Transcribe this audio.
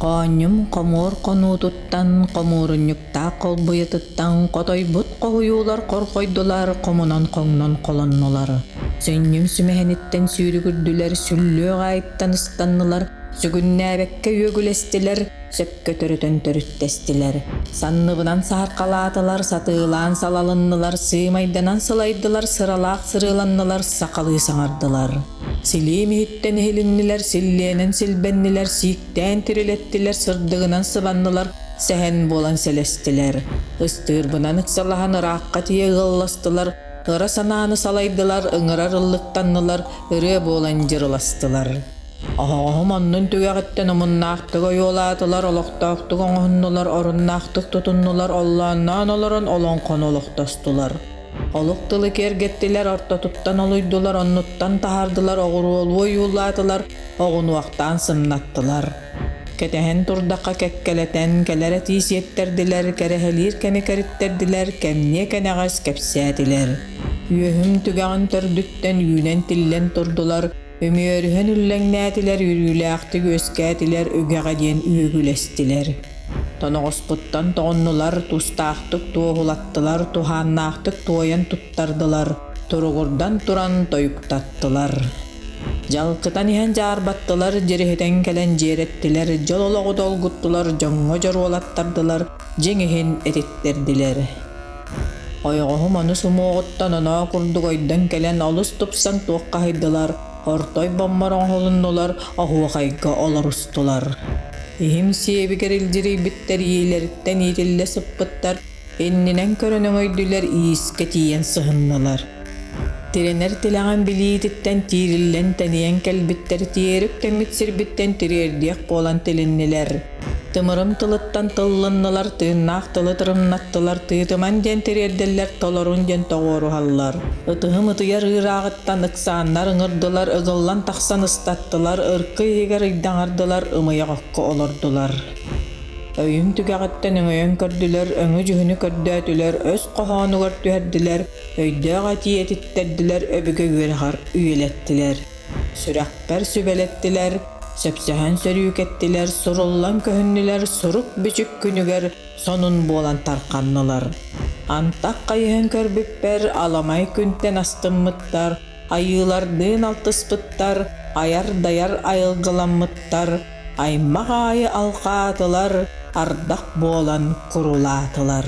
Хоонньум хомуор хонуутуттан, хомуурунньуктаах холбуйатыттан хотойбут хоһуйуулар хорҕойдулар, хомунан хоҥнон холоннулар. Сүнньүм сүмэһиниттэн сүүрүгүрдүлэр, сүллүөх аайыттан ыстаннылар, сүгүннээбэккэ үөгүлэстилэр, сөпкө төрөтөн төрүттэстилэр. Санныбынан саһархалаатылар, сатыылаан салалыннылар, сыымайданан сылайдылар, сыралаах сырыыланнылар, сахалыы саҥардылар. Силиим иһиттэн иһилиннилэр, силлиэнэн силбэннилэр, сииктээн тирилэттилэр, сырдыгынан сыбаннылар, сэһэн буолан сэлэстилэр. Ыстыырбынан ыксалаһан ыраахха тиийэ ыалластылар, ыра санааны салайдылар, ыҥырар ыллыктаннылар, ырыа буолан дьырыластылар. Оһоҕоһум оннун түгэҕиттэн омуннаахтык ойуолаатылар, олохтоохтук оҥоһуннулар, оруннаахтык тутуннулар, оллоонноон олорон олоҥхону олохтостулар. Олук тылы киэргэттилэр, ортотуттан олуйдулар, оннуттан таһаардылар, оҕуруолуу ойуулаатылар, оҕунуохтаан сымнаттылар. Кэтэһэн турдахха кэккэлэтэн, кэлэр этии сиэттэрдилэр, кэрэһэлиир кэми кэриттэрдилэр, кэмниэ кэнэҕэс кэпсээтилэр. Үөһүм түгэҕин төрдүттэн үүнэн-тиллэн турдулар, Үмүөрүһэн үллэҥнээтилэр, үөрүүлээхтик үөскээтилэр, үгэҕэ диэн үөгүлэстилэр. Тоноҕоспуттан тоҕуннулар, тустаахтык туоһулаттылар, туһааннаахтык туойан туттардылар, туругурдан туран тойуктаттылар. Дьалкытан иһэн дьаарбаттылар, дьириһитэн кэлэн дьиэрэттилэр, дьол олоҕу долгуттулар, дьоҥҥо дьоруолаттардылар, дьиҥ иһин этиттэрдилэр. Ойоҕоһум ону сумуоҕуттан оноо курдук ойдон кэлэн олус тупсан туоххаһыйдылар, ортой боммор оҥоһулуннулар, оһуохайга олорустулар. Иһим сиэбигэр илдьирийбиттэр иилэриттэн иитиллэ сыппыттар, иннинэн көрөн өҥөйдүлэр, иискэ тиийэн сыһыннылар. Тирэнэр тилэҕин билиититтэн тиириллэн тэнийэн кэлбиттэр тиэрик үктэммит сирбиттэн тириэрдиэх буолан тилиннилэр. Тымырым тылыттан тыллыннылар, тыыннаах тылы тырымнаттылар, тыытыман диэн тириэрдэллэр, толорун диэн тоҕуоруһаллар. Ытыһым ытыйар ыырааҕыттан ыксааннар ыҥырдылар, ыгыллан тахсан ыстаттылар, ыркы иһигэр ыйдаҥардылар, ымыйах окко олордулар. Өйүм түгэҕиттэн өҥөйөн көрдүлэр, өҥү-дьүһүнү көрдөөтүлэр, өс хоһоонугар түһэрдилэр, өйдөөх этии этиттэрдилэр, өбүгэ үөрэҕэр үйэлэттилэр. Сүрэхпэр сүбэлэттилэр, сөпсөһөн сөрүүкэттилэр, суруллан көһүннүлэр, сурук-бичик күнүгэр сонун буолан тарханнылар. Антах хайыһан көрбүппэр аламай күнтэн астыммыттар, айыылардыын алтыспыттар, айар-дайар айылгыламмыттар, аймах аайы алҕаатылар, ардах буолан курулаатылар.